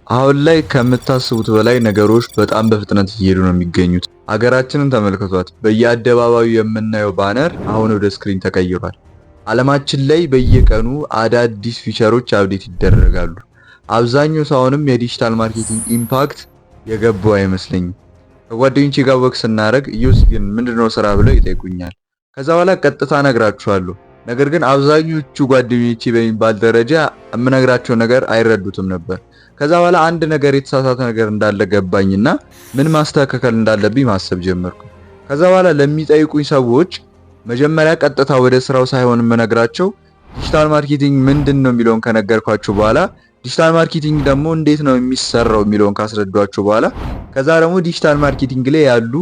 አሁን ላይ ከምታስቡት በላይ ነገሮች በጣም በፍጥነት እየሄዱ ነው የሚገኙት። ሀገራችንን ተመልከቷት። በየአደባባዩ የምናየው banner አሁን ወደ screen ተቀይሯል። ዓለማችን ላይ በየቀኑ አዳዲስ feature ኦች update ይደረጋሉ። አብዛኛው ሰው አሁንም የ digital marketing impact የገባው አይመስለኝም። ከጓደኞቼ ጋር ወቅ ስናደርግ "ዮሲ ግን ምንድነው ስራ?" ብለው ይጠይቁኛል። ከዛ በኋላ ቀጥታ እነግራቸዋለሁ። ነገር ግን አብዛኞቹ ጓደኞቼ በሚባል ደረጃ የምነግራቸው ነገር አይረዱትም ነበር። ከዛ በኋላ አንድ ነገር የተሳሳተ ነገር እንዳለ ገባኝና ምን ማስተካከል እንዳለብኝ ማሰብ ጀመርኩ። ከዛ በኋላ ለሚጠይቁኝ ሰዎች መጀመሪያ ቀጥታ ወደ ስራው ሳይሆን የምነግራቸው digital marketing ምንድን ነው የሚለውን ከነገርኳቸው በኋላ፣ digital marketing ደግሞ እንዴት ነው የሚሰራው የሚለውን ካስረዳኋቸው በኋላ፣ ከዛ ደግሞ digital marketing ላይ ያሉ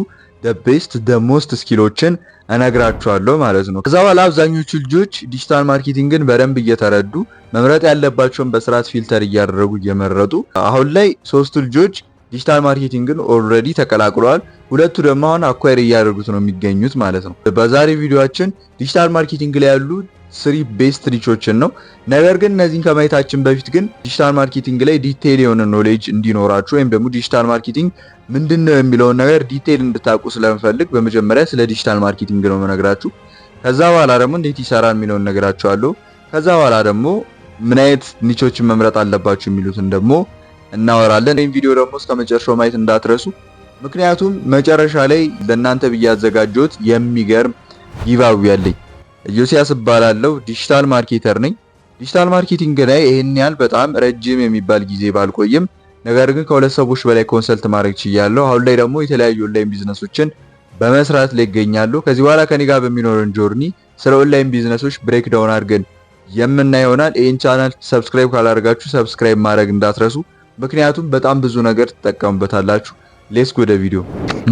the best, the most skill ኦችን እነግራቸዋለሁ ማለት ነው። ከዛ በኋላ አብዛኞቹ ልጆች digital marketing ን በደንብ እየተረዱ፣ መምረጥ ያለባቸውን በስርዓት filter እያደረጉ እየመረጡ፣ አሁን ላይ ሶስቱ ልጆች digital marketing ን already ተቀላቅለዋል። ሁለቱ ደግሞ አሁን acquire እያደረጉት ነው የሚገኙት ማለት ነው። በዛሬ ቪዲዮአችን digital marketing ላይ ያሉ three best niche ኦችን ነው። ነገር ግን እነዚህን ከማየታችን በፊት ግን digital marketing ላይ detail የሆነ knowledge እንዲኖራችሁ ወይም ደግሞ digital marketing ምንድን ነው የሚለውን ነገር detail እንድታውቁ ስለምፈልግ በመጀመሪያ ስለ digital marketing ነው የምነግራችሁ። ከዛ በኋላ ደግሞ እንዴት ይሰራል የሚለውን እነግራችኋለሁ። ከዛ በኋላ ደግሞ ምን አይነት niche ኦችን መምረጥ አለባችሁ የሚሉትን ደግሞ እናወራለን። ይህን ቪዲዮ ደግሞ እስከ መጨረሻው ማየት እንዳትረሱ። ምክንያቱም መጨረሻ ላይ ለእናንተ ብዬ ያዘጋጀሁት የሚገርም giveaway አለኝ። ኢዮስያስ እባላለሁ። Digital marketer ነኝ። Digital marketing ላይ ይሄን ያህል በጣም ረጅም የሚባል ጊዜ ባልቆይም ነገር ግን ከሁለት ሰዎች በላይ consult ማድረግ ችያለሁ። አሁን ላይ ደግሞ የተለያዩ online business ኦችን በመስራት ላይ እገኛለሁ። ከዚህ በኋላ ከኔ ጋር በሚኖረን journey ስለ online business ኦች break down አድርገን የምናይ ይሆናል። ይህን channel subscribe ካላደረጋችሁ subscribe ማድረግ እንዳትረሱ፣ ምክንያቱም በጣም ብዙ ነገር ትጠቀሙበታላችሁ። Let's go ወደ ቪዲዮ።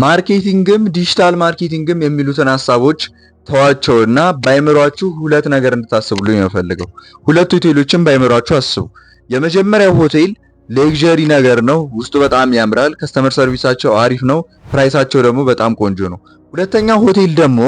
Marketing ም digital marketing ም የሚሉትን ሀሳቦች ተዋቸውና ባይምሯችሁ ሁለት ነገር እንድታስቡልኝ ነው የምፈልገው። ሁለት ሆቴሎችን ባይምሯችሁ አስቡ። የመጀመሪያው ሆቴል luxury ነገር ነው። ውስጡ በጣም ያምራል። Customer service ኣቸው አሪፍ ነው። Price ኣቸው ደግሞ በጣም ቆንጆ ነው። ሁለተኛው ሆቴል ደግሞ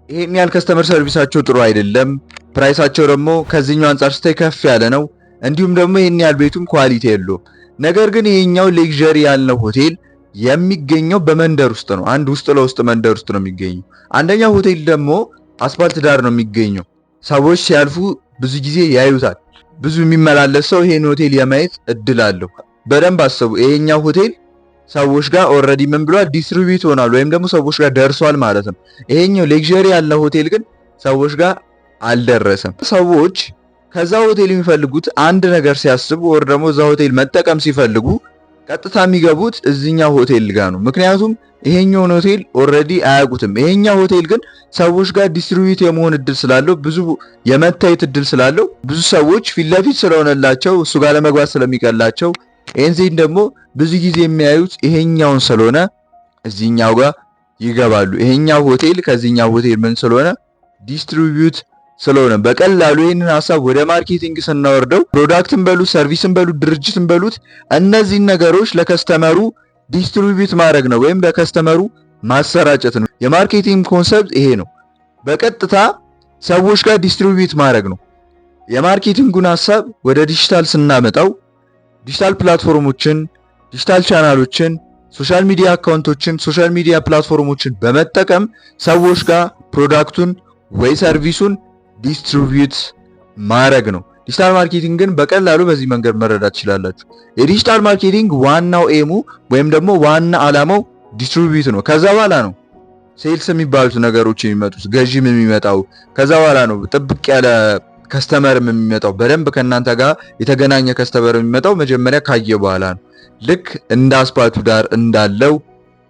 ይሄን ያህል customer service ኣቸው ጥሩ አይደለም። Price ኣቸው ደግሞ ከዚህኛው አንጻር ስታይ ከፍ ያለ ነው። እንዲሁም ደግሞ ይሄን ያህል ቤቱም quality የለውም። ነገር ግን ይሄኛው luxury ያልነው ሆቴል የሚገኘው በመንደር ውስጥ ነው። አንድ ውስጥ ለውስጥ መንደር ውስጥ ነው የሚገኘው። አንደኛው ሆቴል ደግሞ አስፋልት ዳር ነው የሚገኘው። ሰዎች ሲያልፉ ብዙ ጊዜ ያዩታል። ብዙ የሚመላለስ ሰው ይሄን ሆቴል የማየት እድል አለው። በደንብ አስቡ። ይሄኛው ሆቴል ሰዎች ጋር already ምን ብሏል? Distribute ሆኗል ወይም ደግሞ ሰዎች ጋር ደርሷል ማለት ነው። ይሄኛው luxury ያለው ሆቴል ግን ሰዎች ጋር አልደረሰም። ሰዎች ከዛ ሆቴል የሚፈልጉት አንድ ነገር ሲያስቡ ወይ ደግሞ እዛ ሆቴል መጠቀም ሲፈልጉ ቀጥታ የሚገቡት እዚኛው ሆቴል ጋር ነው። ምክንያቱም ይሄኛውን ሆቴል already አያውቁትም። ይሄኛው ሆቴል ግን ሰዎች ጋር distribute የመሆን እድል ስላለው፣ ብዙ የመታየት እድል ስላለው፣ ብዙ ሰዎች ፊት ለፊት ስለሆነላቸው እሱ ጋር ለመግባት ስለሚቀላቸው፣ ኤንዜን ደግሞ ብዙ ጊዜ የሚያዩት ይሄኛውን ስለሆነ እዚህኛው ጋር ይገባሉ። ይሄኛው ሆቴል ከዚህኛው ሆቴል ምን ስለሆነ? Distribute ስለሆነ። በቀላሉ ይህንን ሀሳብ ወደ marketing ስናወርደው product ን በሉት፣ service ን በሉት፣ ድርጅትን በሉት፣ እነዚህን ነገሮች ለ customer ኡ distribute ማድረግ ነው ወይም ለ customer ኡ ማሰራጨት ነው። የ marketing concept ይሄ ነው። በቀጥታ ሰዎች ጋር distribute ማድረግ ነው። የ marketing ኡን ሀሳብ ወደ ዲጂታል ስናመጣው digital platform ኦችን፣ digital channel ኦችን፣ social media account ኦችን፣ social media platform ኦችን በመጠቀም ሰዎች ጋር product ኡን ወይ service ኡን distribute ማድረግ ነው። Digital marketing ን በቀላሉ በዚህ መንገድ መረዳት ትችላላችሁ። የ digital marketing ዋናው aim ኡ ወይም ደግሞ ዋና ዓላማው distribute ነው። ከዛ በኋላ ነው sales የሚባሉት ነገሮች የሚመጡት፣ ገዢም የሚመጣው ከዛ በኋላ ነው። ጥብቅ ያለ customer ም የሚመጣው፣ በደንብ ከእናንተ ጋር የተገናኘ customer የሚመጣው መጀመሪያ ካየ በኋላ ነው። ልክ እንደ አስፓልቱ ዳር እንዳለው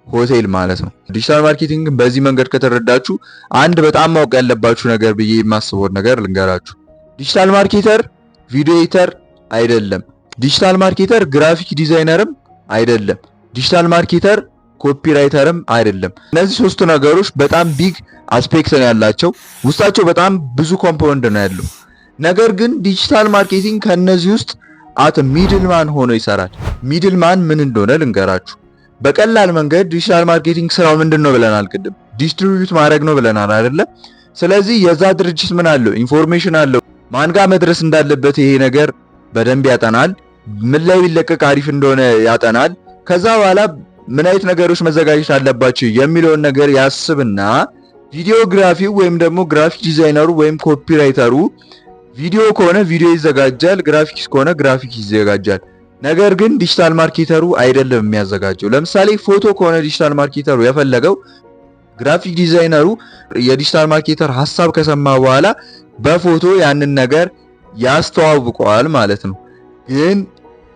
ሆቴል ማለት ነው። Digital marketing በዚህ መንገድ ከተረዳችሁ አንድ በጣም ማወቅ ያለባችሁ ነገር ብዬ የማስበውን ነገር ልንገራችሁ። Digital marketer video editor አይደለም። Digital marketer graphic designer ም አይደለም። Digital marketer copywriter ም አይደለም። እነዚህ ሶስቱ ነገሮች በጣም big aspect ነው ያላቸው፣ ውስጣቸው በጣም ብዙ component ነው ያለው። ነገር ግን digital marketing ከነዚህ ውስጥ at middle man ሆኖ ይሰራል። Middle man ምን እንደሆነ ልንገራችሁ። በቀላል መንገድ digital marketing ስራው ምንድን ነው ብለናል ቅድም፣ distribute ማድረግ ነው ብለናል አይደለ? ስለዚህ የዛ ድርጅት ምን አለው? Information አለው። ማን ጋር መድረስ እንዳለበት ይሄ ነገር በደንብ ያጠናል። ምን ላይ ቢለቀቅ አሪፍ እንደሆነ ያጠናል። ከዛ በኋላ ምን አይነት ነገሮች መዘጋጀት አለባቸው የሚለውን ነገር ያስብና videography ው ወይም ደግሞ graphic designer ኡ ወይም copywriter ኡ ቪዲዮ ከሆነ ቪዲዮ ይዘጋጃል፣ ግራፊክስ ከሆነ ግራፊክስ ይዘጋጃል። ነገር ግን digital marketer ኡ አይደለም የሚያዘጋጀው። ለምሳሌ ፎቶ ከሆነ digital marketer ኡ የፈለገው፣ graphic designer ኡ የ digital marketer ሀሳብ ከሰማ በኋላ በፎቶ ያንን ነገር ያስተዋውቀዋል ማለት ነው። ግን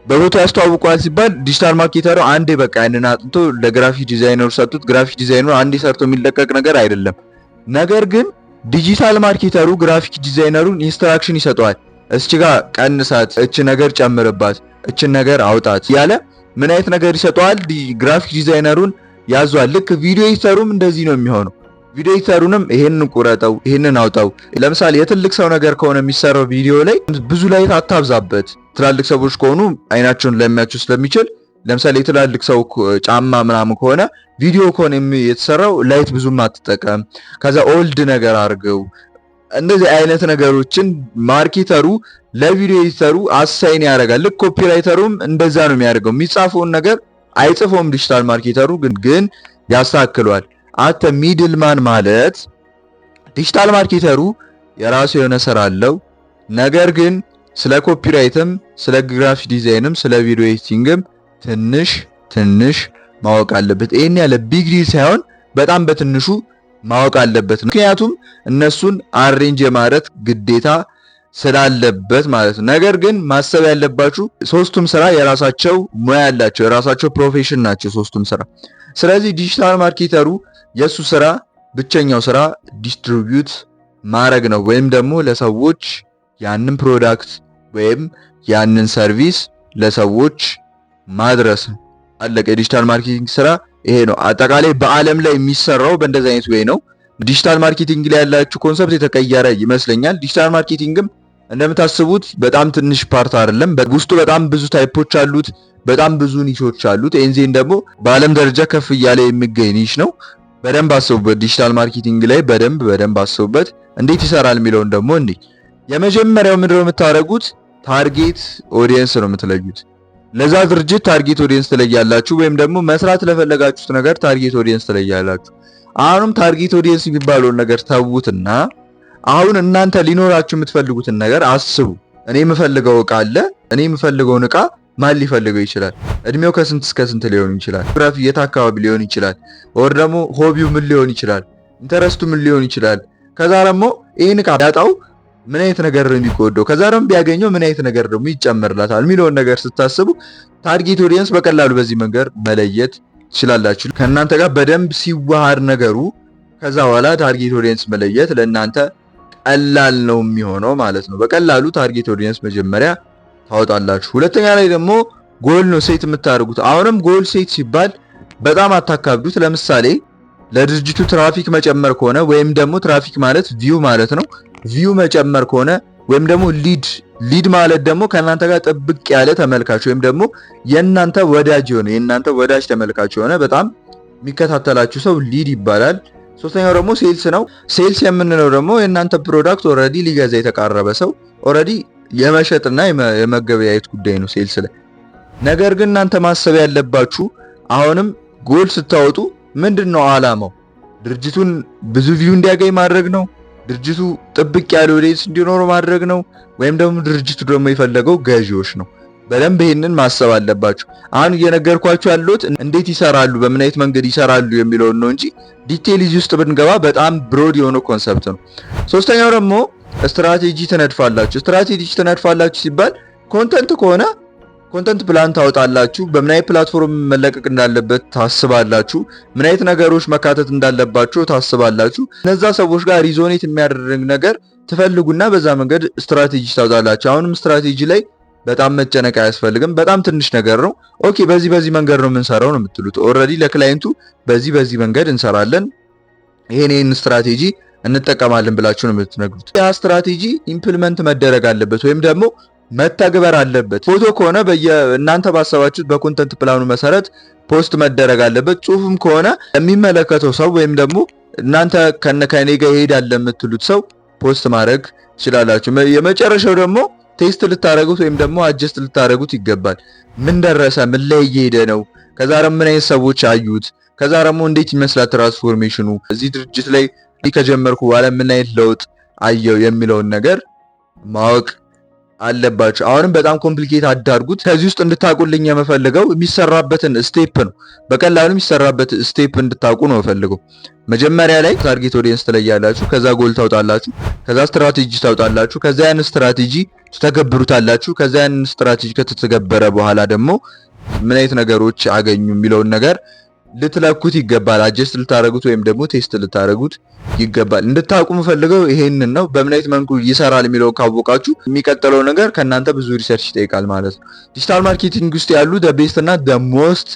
በፎቶ ያስተዋውቀዋል ሲባል digital marketer ኡ አንዴ በቃ ያንን አጥንቶ ለ graphic designer ኡ ሰጡት። Graphic designer ኡ አንዴ ሰርቶ የሚለቀቅ ነገር አይደለም። ነገር ግን digital marketer ኡ graphic designer ኡን instruction ይሰጠዋል። እዚች ጋር ቀንሳት፣ እች ነገር ጨምርባት፣ እችን ነገር አውጣት ያለ ምን አይነት ነገር ይሰጠዋል? Graphic designer ኡን ያዟል። ልክ video editor ኡም እንደዚህ ነው የሚሆነው። Video editor ኡንም ይሄንን ቁረጠው፣ ይሄንን አውጣው። ለምሳሌ የትልቅ ሰው ነገር ከሆነ የሚሰራው ቪዲዮ ላይ ብዙ light አታብዛበት። ትላልቅ ሰዎች ከሆኑ አይናቸውን ለሚያቸው ስለሚችል፣ ለምሳሌ የትላልቅ ሰው ጫማ ምናምን ከሆነ፣ ቪዲዮ ከሆነ የተሰራው light ብዙም አትጠቀም። ከዛ old ነገር አድርገው። እንደዚህ አይነት ነገሮችን marketer ኡ ለ video editor ኡ assign ያደርጋል። ልክ copywriter ኡም እንደዛ ነው የሚያደርገው። የሚጻፈውን ነገር አይጽፈውም digital marketer ኡ ግን ያስተካክሏል። አተ middleman ማለት digital marketer ኡ የራሱ የሆነ ስራ አለው። ነገር ግን ስለ copywrite ም፣ ስለ graphic design ም፣ ስለ video editing ም ትንሽ ትንሽ ማወቅ አለበት። ይሄን ያለ big deal ሳይሆን በጣም በትንሹ ማወቅ አለበት። ምክንያቱም እነሱን arrange የማድረግ ግዴታ ስላለበት ማለት ነው። ነገር ግን ማሰብ ያለባችሁ ሶስቱም ስራ የራሳቸው ሙያ ያላቸው፣ የራሳቸው profession ናቸው ሶስቱም ስራ። ስለዚህ digital marketer ኡ የሱ ስራ፣ ብቸኛው ስራ distribute ማድረግ ነው፣ ወይም ደግሞ ለሰዎች ያንን product ወይም ያንን service ለሰዎች ማድረስ ነው። አለቀ። የ digital marketing ስራ ይሄ ነው። አጠቃላይ በዓለም ላይ የሚሰራው በእንደዚህ አይነት way ነው። Digital marketing ላይ ያላችሁ concept የተቀየረ ይመስለኛል። Digital marketing ም እንደምታስቡት በጣም ትንሽ part አይደለም። ውስጡ በጣም ብዙ type ኦች አሉት። በጣም ብዙ niche ኦች አሉት። ኤንዜን ደግሞ በዓለም ደረጃ ከፍ እያለ የሚገኝ niche ነው። በደንብ አስቡበት። Digital marketing ላይ በደንብ በደንብ አስቡበት። እንዴት ይሰራል የሚለውን ደግሞ እንዴ፣ የመጀመሪያው ምንድነው የምታደርጉት? Target audience ነው የምትለዩት። ለዛ ድርጅት target audience ትለያላችሁ፣ ወይም ደግሞ መስራት ለፈለጋችሁት ነገር target audience ትለያላችሁ። አሁንም target audience የሚባለውን ነገር ተዉትና አሁን እናንተ ሊኖራችሁ የምትፈልጉትን ነገር አስቡ። እኔ የምፈልገው እቃ አለ። እኔ የምፈልገውን እቃ ማን ሊፈልገው ይችላል? እድሜው ከስንት እስከ ስንት ሊሆን ይችላል? ጂኦግራፊ የት አካባቢ ሊሆን ይችላል? Or ደግሞ hobby ው ምን ሊሆን ይችላል? Interest ኡ ምን ሊሆን ይችላል? ከዛ ደግሞ ይህን እቃ ቢያጣው ምን አይነት ነገር ነው የሚጎዳው? ከዛ ደግሞ ቢያገኘው ምን አይነት ነገር ደግሞ ይጨመርላታል የሚለውን ነገር ስታስቡ target audience በቀላሉ በዚህ መንገድ መለየት ትችላላችሁ። ከእናንተ ጋር በደንብ ሲዋሃድ ነገሩ ከዛ በኋላ target audience መለየት ለእናንተ ቀላል ነው የሚሆነው ማለት ነው። በቀላሉ target audience መጀመሪያ ታወጣላችሁ። ሁለተኛ ላይ ደግሞ ጎል ነው set የምታደርጉት። አሁንም goal set ሲባል በጣም አታካብዱት። ለምሳሌ ለድርጅቱ ትራፊክ መጨመር ከሆነ፣ ወይም ደግሞ ትራፊክ ማለት view ማለት ነው፣ view መጨመር ከሆነ፣ ወይም ደግሞ lead፣ lead ማለት ደግሞ ከእናንተ ጋር ጥብቅ ያለ ተመልካች ወይም ደግሞ የእናንተ ወዳጅ የሆነ፣ የእናንተ ወዳጅ ተመልካች የሆነ፣ በጣም የሚከታተላችሁ ሰው lead ይባላል። ሶስተኛው ደግሞ sales ነው። Sales የምንለው ደግሞ የእናንተ product already ሊገዛ የተቃረበ ሰው፣ already የመሸጥና የመገበያየት ጉዳይ ነው sales ላይ። ነገር ግን እናንተ ማሰብ ያለባችሁ አሁንም ጎል ስታወጡ ምንድን ነው አላማው? ድርጅቱን ብዙ view እንዲያገኝ ማድረግ ነው? ድርጅቱ ጥብቅ ያለ audience እንዲኖረው ማድረግ ነው? ወይም ደግሞ ድርጅቱ ደግሞ የፈለገው ገዢዎች ነው? በደንብ ይሄንን ማሰብ አለባችሁ። አሁን እየነገርኳችሁ ያለሁት እንዴት ይሰራሉ፣ በምን አይነት መንገድ ይሰራሉ የሚለውን ነው እንጂ detail እዚህ ውስጥ ብንገባ በጣም broad የሆነ concept ነው። ሶስተኛው ደግሞ ስትራቴጂ ትነድፋላችሁ። ስትራቴጂ ትነድፋላችሁ ሲባል content ከሆነ content plan ታወጣላችሁ። በምን አይነት platform መለቀቅ እንዳለበት ታስባላችሁ። ምን አይነት ነገሮች መካተት እንዳለባቸው ታስባላችሁ። እነዛ ሰዎች ጋር resonate የሚያደርግ ነገር ትፈልጉና በዛ መንገድ ስትራቴጂ ታወጣላችሁ። አሁንም ስትራቴጂ ላይ በጣም መጨነቅ አያስፈልግም። በጣም ትንሽ ነገር ነው። Okay፣ በዚህ በዚህ መንገድ ነው የምንሰራው ነው የምትሉት። Already ለ client ኡ በዚህ በዚህ መንገድ እንሰራለን፣ ይሄን ይሄን ስትራቴጂ እንጠቀማለን ብላችሁ ነው የምትነግሩት። ያ strategy implement መደረግ አለበት ወይም ደግሞ መተግበር አለበት። ፎቶ ከሆነ እናንተ ባሰባችሁት በ content plan ኡ መሰረት post መደረግ አለበት። ጽሁፍም ከሆነ የሚመለከተው ሰው ወይም ደግሞ እናንተ ከነ ከኔ ጋር ይሄዳል ለምትሉት ሰው post ማድረግ ትችላላችሁ። የመጨረሻው ደግሞ Test ልታደርጉት ወይም ደግሞ adjust ልታደርጉት ይገባል። ምን ደረሰ? ምን ላይ እየሄደ ነው? ከዛ ደግሞ ምን አይነት ሰዎች አዩት? ከዛ ደግሞ እንዴት ይመስላል transformation ኑ? እዚህ ድርጅት ላይ ከጀመርኩ በኋላ ምን አይነት ለውጥ አየው የሚለውን ነገር ማወቅ አለባችሁ። አሁንም በጣም complicate አታድርጉት። ከዚህ ውስጥ እንድታውቁልኝ የምፈልገው የሚሰራበትን step ነው። በቀላሉ የሚሰራበት step እንድታውቁ ነው የምፈልገው። መጀመሪያ ላይ target audience ትለያላችሁ። ከዛ ጎል ታውጣላችሁ። ከዛ ስትራቴጂ ታውጣላችሁ። ከዛ ያን ስትራቴጂ ትተገብሩታላችሁ። ከዛ ያን ስትራቴጂ ከተተገበረ በኋላ ደግሞ ምን አይነት ነገሮች አገኙ የሚለውን ነገር ልትለኩት ይገባል። Adjust ልታረጉት ወይም ደግሞ test ልታረጉት ይገባል። እንድታውቁ የምፈልገው ይሄንን ነው። በምን አይነት መልኩ ይሰራል የሚለውን ካወቃችሁ የሚቀጥለው ነገር ከእናንተ ብዙ research ይጠይቃል ማለት ነው። Digital marketing ውስጥ ያሉ the best እና the most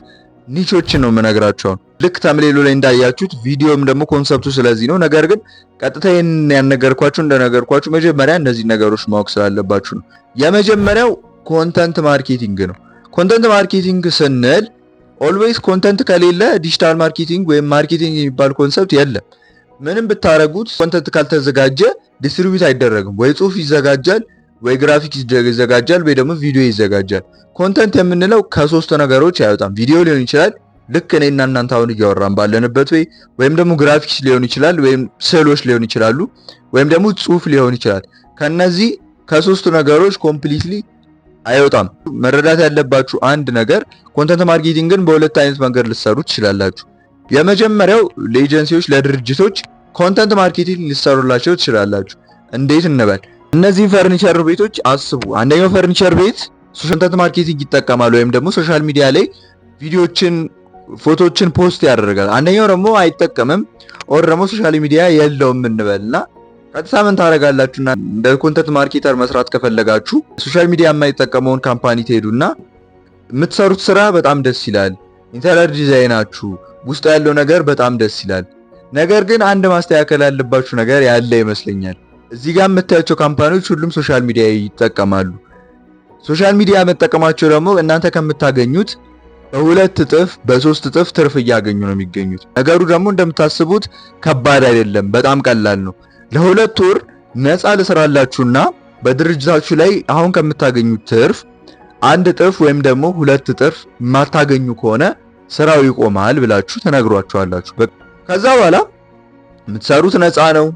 niche ኦችን ነው የምነግራችሁ። ልክ thumbnail ኡ ላይ እንዳያችሁት ቪዲዮም ደግሞ concept ኡ ስለዚህ ነው። ነገር ግን ቀጥታ ይሄን ያልነገርኳችሁ እንደነገርኳችሁ መጀመሪያ እነዚህ ነገሮች ማወቅ ስላለባችሁ ነው። የመጀመሪያው content marketing ነው። Content marketing ስንል always content ከሌለ digital marketing ወይም marketing የሚባል concept የለም። ምንም ብታረጉት content ካልተዘጋጀ distribute አይደረግም። ወይ ጽሁፍ ይዘጋጃል፣ ወይ ግራፊክ ይዘጋጃል፣ ወይ ደግሞ ቪዲዮ ይዘጋጃል። Content የምንለው ከሶስት ነገሮች አይወጣም። ቪዲዮ ሊሆን ይችላል፣ ልክ እኔና እናንተ አሁን እያወራን ባለንበት ወይ ወይም ደግሞ ግራፊክስ ሊሆን ይችላል፣ ወይም ስዕሎች ሊሆን ይችላሉ፣ ወይም ደግሞ ጽሁፍ ሊሆን ይችላል። ከነዚህ ከሶስቱ ነገሮች completely አይወጣም። መረዳት ያለባችሁ አንድ ነገር content marketing ን በሁለት አይነት መንገድ ልትሰሩ ትችላላችሁ። የመጀመሪያው ለኤጀንሲዎች፣ ለድርጅቶች content marketing ሊሰሩላቸው ትችላላችሁ። እንዴት እንበል? እነዚህን ፈርኒቸር ቤቶች አስቡ። አንደኛው ፈርኒቸር ቤት content marketing ይጠቀማል ወይም ደግሞ social media ላይ ቪዲዮችን፣ ፎቶችን post ያደርጋል። አንደኛው ደግሞ አይጠቀምም or ደግሞ social media የለውም እንበልና ቀጥታ ምን ታደርጋላችሁና እንደ content marketer መስራት ከፈለጋችሁ social media የማይጠቀመውን company ትሄዱና የምትሰሩት ስራ በጣም ደስ ይላል፣ interior design ኣችሁ ውስጥ ያለው ነገር በጣም ደስ ይላል። ነገር ግን አንድ ማስተካከል ያለባችሁ ነገር ያለ ይመስለኛል። እዚህ ጋር የምታያቸው company ዎች ሁሉም social media ይጠቀማሉ። Social media መጠቀማቸው ደግሞ እናንተ ከምታገኙት በ2 እጥፍ በ3 እጥፍ ትርፍ እያገኙ ነው የሚገኙት። ነገሩ ደግሞ እንደምታስቡት ከባድ አይደለም፣ በጣም ቀላል ነው። ለ2 ወር ነፃ ልስራላችሁና በድርጅታችሁ ላይ አሁን ከምታገኙት ትርፍ 1 እጥፍ ወይም ደግሞ 2 እጥፍ የማታገኙ ከሆነ ስራው ይቆማል ብላችሁ ትነግሯቸዋላችሁ። ከዛ በኋላ የምትሰሩት ነፃ ነው።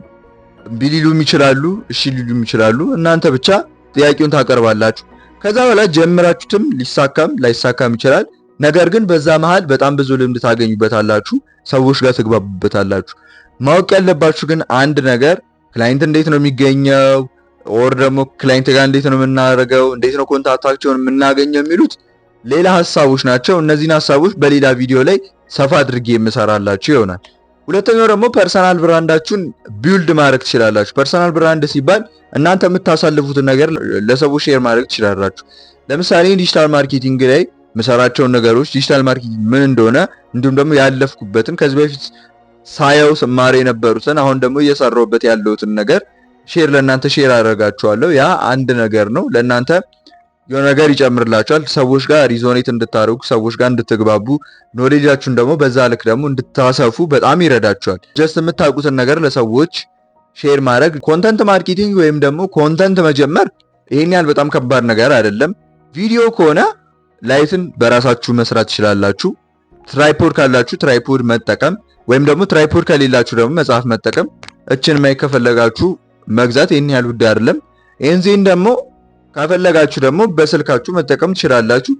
እምቢ ሊሉም ይችላሉ፣ እሺ ሊሉም ይችላሉ። እናንተ ብቻ ጥያቄውን ታቀርባላችሁ። ከዛ በኋላ ጀምራችሁትም ሊሳካም ላይሳካም ይችላል። ነገር ግን በዛ መሃል በጣም ብዙ ልምድ ታገኙበታላችሁ፣ ሰዎች ጋር ትግባቡበታላችሁ። ማወቅ ያለባችሁ ግን አንድ ነገር client እንዴት ነው የሚገኘው፣ or ደግሞ client ጋር እንዴት ነው የምናደርገው፣ እንዴት ነው contact ኣቸውን የምናገኘው የሚሉት ሌላ ሀሳቦች ናቸው። እነዚህን ሀሳቦች በሌላ ቪዲዮ ላይ ሰፋ አድርጌ የምሰራላችሁ ይሆናል። ሁለተኛው ደግሞ personal brand ኣችሁን build ማድረግ ትችላላችሁ። Personal brand ሲባል እናንተ የምታሳልፉትን ነገር ለሰዎች share ማድረግ ትችላላችሁ። ለምሳሌ digital marketing ላይ የምሰራቸውን ነገሮች፣ digital marketing ምን እንደሆነ፣ እንዲሁም ደግሞ ያለፍኩበትን፣ ከዚህ በፊት ሳየው ስማር የነበሩትን፣ አሁን ደግሞ እየሰራሁበት ያለሁትን ነገር share ለእናንተ share አደርጋችኋለሁ። ያ አንድ ነገር ነው። ለእናንተ የሆነ ነገር ይጨምርላችኋል። ሰዎች ጋር resonate እንድታደርጉ፣ ሰዎች ጋር እንድትግባቡ፣ ኖሌጃችሁን ደግሞ በዛ ልክ ደግሞ እንድታሰፉ በጣም ይረዳችኋል። Just የምታውቁትን ነገር ለሰዎች share ማድረግ content marketing ወይም ደግሞ content መጀመር ይሄን ያህል በጣም ከባድ ነገር አይደለም። ቪዲዮ ከሆነ light ን በራሳችሁ መስራት ትችላላችሁ። Tripod ካላችሁ tripod መጠቀም ወይም ደግሞ tripod ከሌላችሁ ደግሞ መጽሐፍ መጠቀም፣ እችን mic ከፈለጋችሁ መግዛት ይህን ያህል ውድ አይደለም። ይህን ዜን ደግሞ ከፈለጋችሁ ደግሞ በስልካችሁ መጠቀም ትችላላችሁ።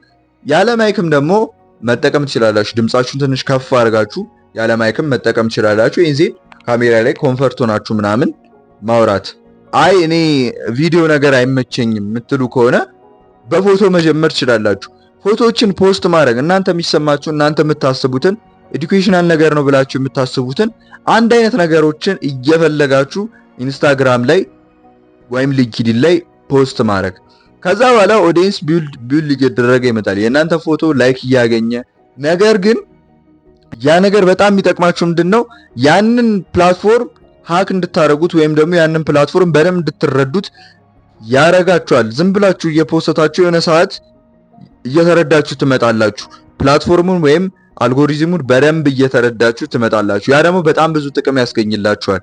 ያለ mic ም ደግሞ መጠቀም ትችላላችሁ። ድምጻችሁን ትንሽ ከፍ አድርጋችሁ ያለ mic ም መጠቀም ትችላላችሁ። ይህን ዜን ካሜራ ላይ comfort ሆናችሁ ምናምን ማውራት። አይ እኔ ቪዲዮ ነገር አይመቸኝም የምትሉ ከሆነ በፎቶ መጀመር ትችላላችሁ። ፎቶዎችን post ማድረግ፣ እናንተ የሚሰማችሁ፣ እናንተ የምታስቡትን፣ educational ነገር ነው ብላችሁ የምታስቡትን አንድ አይነት ነገሮችን እየፈለጋችሁ Instagram ላይ ወይም LinkedIn ላይ post ማድረግ። ከዛ በኋላ audience build እየተደረገ ይመጣል። የእናንተ ፎቶ like እያገኘ። ነገር ግን ያ ነገር በጣም የሚጠቅማችሁ ምንድን ነው? ያንን platform hack እንድታደርጉት ወይም ደግሞ ያንን platform በደንብ እንድትረዱት ያረጋችኋል። ዝም ብላችሁ እየ post ታችሁ የሆነ ሰዓት እየተረዳችሁ ትመጣላችሁ። Platform ኡን ወይም አልጎሪዝሙን በደንብ እየተረዳችሁ ትመጣላችሁ። ያ ደግሞ በጣም ብዙ ጥቅም ያስገኝላችኋል።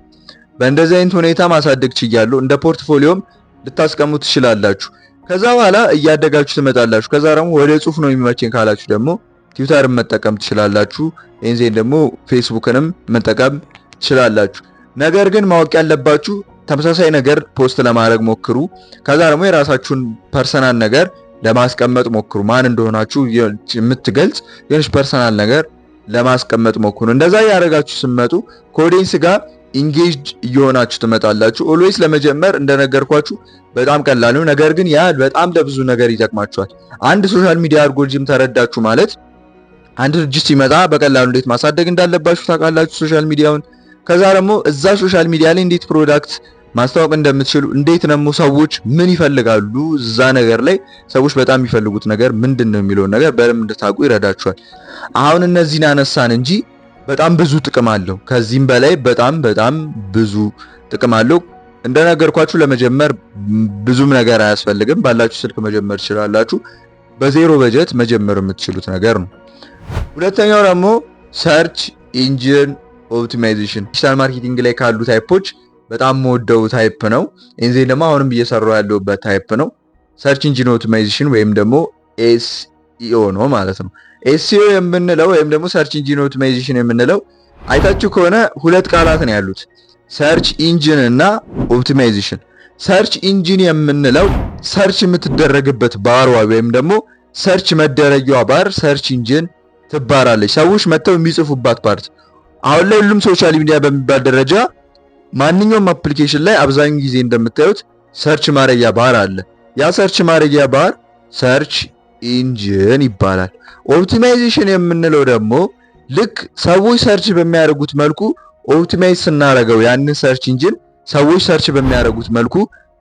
በእንደዚህ አይነት ሁኔታ ማሳደግ ችያለሁ። እንደ portfolio ም ልታስቀምጡ ትችላላችሁ። ከዛ በኋላ እያደጋችሁ ትመጣላችሁ። ከዛ ደግሞ ወደ ጽሁፍ ነው የሚመቸኝ ካላችሁ ደግሞ ትዊተርን መጠቀም ትችላላችሁ። And then ደግሞ ፌስቡክንም መጠቀም ትችላላችሁ። ነገር ግን ማወቅ ያለባችሁ ተመሳሳይ ነገር post ለማድረግ ሞክሩ። ከዛ ደግሞ የራሳችሁን personal ነገር ለማስቀመጥ ሞክሩ። ማን እንደሆናችሁ የምትገልጽ የሆነች personal ነገር ለማስቀመጥ ሞክሩ። እንደዛ እያደረጋችሁ ስትመጡ ከ audience ጋር engaged እየሆናችሁ ትመጣላችሁ። Always ለመጀመር እንደነገርኳችሁ በጣም ቀላል ነው። ነገር ግን ያ በጣም ለብዙ ነገር ይጠቅማችኋል። አንድ social media algorithm ተረዳችሁ ማለት አንድ ድርጅት ሲመጣ በቀላሉ እንዴት ማሳደግ እንዳለባችሁ ታውቃላችሁ social media ውን። ከዛ ደግሞ እዛ social media ላይ እንዴት product ማስተዋወቅ እንደምትችሉ፣ እንዴት ደግሞ ሰዎች ምን ይፈልጋሉ፣ እዛ ነገር ላይ ሰዎች በጣም የሚፈልጉት ነገር ምንድን ነው የሚለውን ነገር በደንብ እንድታውቁ ይረዳችኋል። አሁን እነዚህን አነሳን እንጂ በጣም ብዙ ጥቅም አለው። ከዚህም በላይ በጣም በጣም ብዙ ጥቅም አለው። እንደነገርኳችሁ ለመጀመር ብዙም ነገር አያስፈልግም። ባላችሁ ስልክ መጀመር ትችላላችሁ። በዜሮ በጀት መጀመር የምትችሉት ነገር ነው። ሁለተኛው ደግሞ search engine optimization digital marketing ላይ ካሉ type ኦች በጣም የምወደው type ነው። And then ደግሞ አሁንም እየሰራሁ ያለሁበት type ነው። Search engine optimization ወይም ደግሞ SEO ነው ማለት ነው። SEO የምንለው ወይም ደግሞ search engine optimization የምንለው አይታችሁ ከሆነ ሁለት ቃላት ነው ያሉት፣ search engine እና optimization። Search engine የምንለው search የምትደረግበት ባሯ ወይም ደግሞ search መደረጊያዋ bar search engine ትባላለች። ሰዎች መጥተው የሚጽፉባት part። አሁን ላይ ሁሉም social media በሚባል ደረጃ ማንኛውም application ላይ አብዛኛው ጊዜ እንደምታዩት search ማድረጊያ ባር አለ። ያ search ማድረጊያ bar search engine ይባላል። Optimization የምንለው ደግሞ ልክ ሰዎች search በሚያደርጉት መልኩ optimize ስናረገው፣ ያንን search engine ሰዎች search በሚያደርጉት መልኩ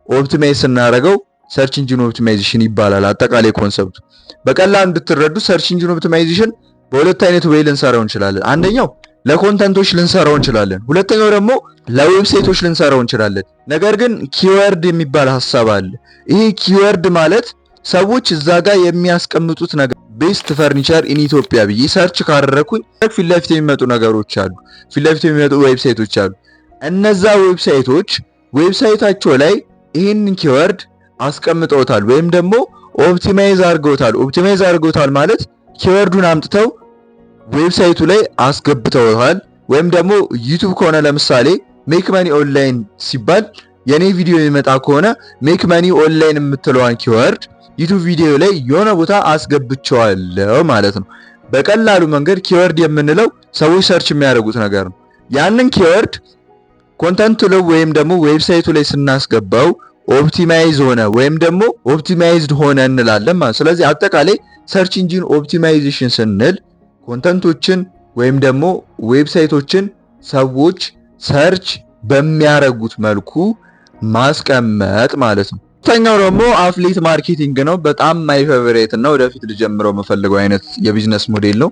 optimize ስናረገው search engine optimization ይባላል። አጠቃላይ concept ኡ በቀላሉ እንድትረዱ search engine optimization በሁለት አይነት way ልንሰራው እንችላለን። አንደኛው ለ content ኦች ልንሰራው እንችላለን። ሁለተኛው ደግሞ ለ website ኦች ልንሰራው እንችላለን። ነገር ግን keyword የሚባል ሀሳብ አለ። ይሄ keyword ማለት ሰዎች እዛ ጋር የሚያስቀምጡት ነገር፣ best furniture in Ethiopia ብዬ search ካደረኩኝ ፊት ለፊት የሚመጡ ነገሮች አሉ። ፊት ለፊት የሚመጡ website ኦች አሉ። እነዛ website ኦች website ኣቸው ላይ ይህንን keyword አስቀምጠውታል ወይም ደግሞ optimize አድርገውታል። Optimize አድርገውታል ማለት keyword ኡን አምጥተው website ኡ ላይ አስገብተውታል። ወይም ደግሞ YouTube ከሆነ ለምሳሌ make money online ሲባል የኔ ቪዲዮ የሚመጣ ከሆነ make money online የምትለዋን keyword YouTube ቪዲዮ ላይ የሆነ ቦታ አስገብቸዋለሁ ማለት ነው። በቀላሉ መንገድ keyword የምንለው ሰዎች search የሚያደርጉት ነገር ነው። ያንን keyword content ኡ ላይ ወይም ደግሞ website ኡ ላይ ስናስገባው optimize ሆነ ወይም ደግሞ optimized ሆነ እንላለን ማለት። ስለዚህ አጠቃላይ search engine optimization ስንል content ኦችን ወይም ደግሞ website ኦችን ሰዎች search በሚያረጉት መልኩ ማስቀመጥ ማለት ነው። ሶስተኛው ደግሞ affiliate marketing ነው። በጣም my favorite እና ወደፊት ልጀምረው የምፈልገው አይነት የ business model ነው።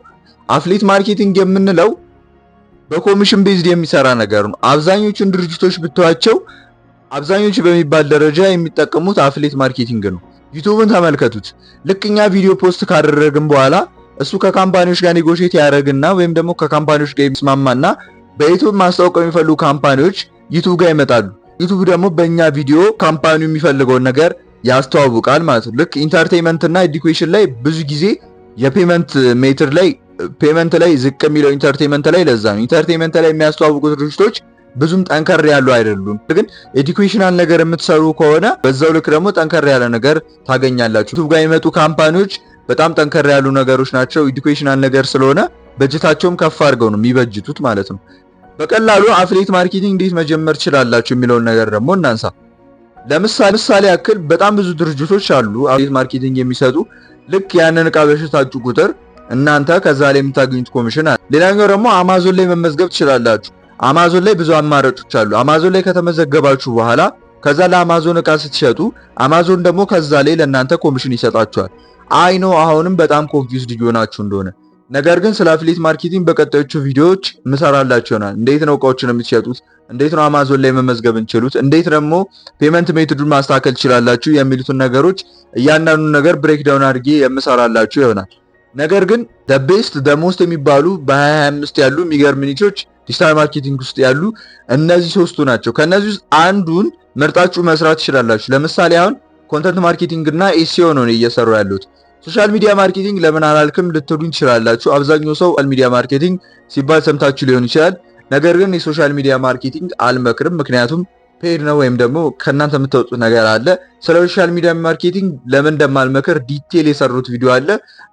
Affiliate marketing የምንለው በ commission based የሚሰራ ነገር ነው። አብዛኞቹን ድርጅቶች ብታዩዋቸው አብዛኞቹ በሚባል ደረጃ የሚጠቀሙት affiliate marketing ነው። YouTube ን ተመልከቱት። ልክ እኛ ቪዲዮ post ካደረግን በኋላ እሱ ከ company ዎች ጋር negotiate ያደርግና ወይም ደግሞ ከ company ዎች ጋር ይስማማና በ YouTube ማስታወቅ የሚፈልጉ company ዎች YouTube ጋር ይመጣሉ። YouTube ደግሞ በእኛ ቪዲዮ company ው የሚፈልገውን ነገር ያስተዋውቃል ማለት ነው። ልክ entertainment እና education ላይ ብዙ ጊዜ የ payment method ላይ payment ላይ ዝቅ የሚለው entertainment ላይ ለዛ ነው። Entertainment ላይ የሚያስተዋውቁት ድርጅቶች ብዙም ጠንከር ያሉ አይደሉም። ግን educational ነገር የምትሰሩ ከሆነ በዛው ልክ ደግሞ ጠንከር ያለ ነገር ታገኛላችሁ። YouTube ጋር የሚመጡ company ዎች በጣም ጠንከር ያሉ ነገሮች ናቸው። Educational ነገር ስለሆነ በጀታቸውም ከፍ አድርገው ነው የሚበጅቱት ማለት ነው። በቀላሉ affiliate marketing እንዴት መጀመር ትችላላችሁ የሚለውን ነገር ደግሞ እናንሳ። ለምሳሌ ያክል በጣም ብዙ ድርጅቶች አሉ affiliate marketing የሚሰጡ። ልክ ያንን እቃ በሸጣችሁ ቁጥር እናንተ ከዛ ላይ የምታገኙት ኮሚሽን አለ። ሌላኛው ደግሞ አማዞን ላይ መመዝገብ ትችላላችሁ። አማዞን ላይ ብዙ አማራጮች አሉ። አማዞን ላይ ከተመዘገባችሁ በኋላ ከዛ ለአማዞን እቃ ስትሸጡ አማዞን ደግሞ ከዛ ላይ ለእናንተ ኮሚሽን ይሰጣችኋል። I know አሁንም በጣም confused እየሆናችሁ እንደሆነ፣ ነገር ግን ስለ affiliate marketing በቀጣዮቹ ቪዲዮዎች ምሰራላችሁ ይሆናል። እንዴት ነው እቃዎችን የምትሸጡት? እንዴት ነው አማዞን ላይ መመዝገብ የምትችሉት? እንዴት ደግሞ payment method ኡን ማስተካከል ትችላላችሁ? የሚሉትን ነገሮች እያንዳንዱ ነገር breakdown አድርጌ የምሰራላችሁ ይሆናል። ነገር ግን the best, the most የሚባሉ በ2025 ያሉ የሚገርም niche ኦች digital marketing ውስጥ ያሉ እነዚህ ሶስቱ ናቸው። ከነዚህ ውስጥ አንዱን መርጣችሁ መስራት ትችላላችሁ። ለምሳሌ አሁን Content marketing እና SEO ነው እየሰራሁ ያለሁት። Social media marketing ለምን አላልክም ልትሉኝ ትችላላችሁ። አብዛኛው ሰው social media marketing ሲባል ሰምታችሁ ሊሆን ይችላል። ነገር ግን የ social media marketing አልመክርም፣ ምክንያቱም paid ነው ወይም ደግሞ ከእናንተ የምታወጡት ነገር አለ። ስለ social media marketing ለምን እንደማልመክር detail የሰራሁት ቪዲዮ አለ።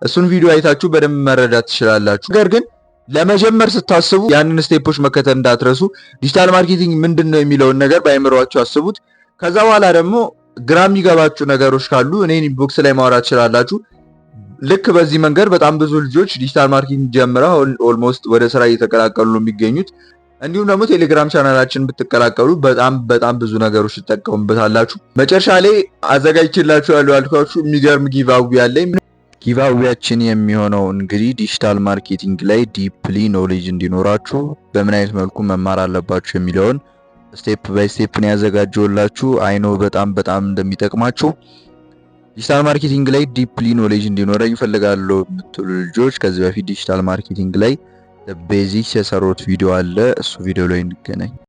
እሱን ቪዲዮ አይታችሁ በደንብ መረዳት ትችላላችሁ። ነገር ግን ለመጀመር ስታስቡ ያንን step ኦች መከተል እንዳትረሱ። Digital marketing ምንድን ነው የሚለውን ነገር በአይምሯችሁ አስቡት። ከዛ በኋላ ደግሞ ግራ የሚገባችሁ ነገሮች ካሉ እኔን inbox ላይ ማውራት ትችላላችሁ። ልክ በዚህ መንገድ በጣም ብዙ ልጆች digital marketing ጀምረው almost ወደ ስራ እየተቀላቀሉ ነው የሚገኙት። እንዲሁም ደግሞ ቴሌግራም ቻናላችን ብትቀላቀሉ በጣም በጣም ብዙ ነገሮች ትጠቀሙበታላችሁ። መጨረሻ ላይ አዘጋጅቼላችኋለሁ ያልኳችሁ የሚገርም giveaway አለኝ። Giveaway ያችን የሚሆነው እንግዲህ digital marketing ላይ deeply knowledge እንዲኖራችሁ በምን አይነት መልኩ መማር አለባችሁ የሚለውን step by step ነው ያዘጋጀሁላችሁ። I know በጣም በጣም እንደሚጠቅማችሁ። Digital marketing ላይ deeply knowledge እንዲኖረኝ እፈልጋለሁ የምትሉ ልጆች ከዚህ በፊት digital marketing ላይ basics የሰራሁት ቪዲዮ አለ። እሱ ቪዲዮ ላይ እንገናኝ።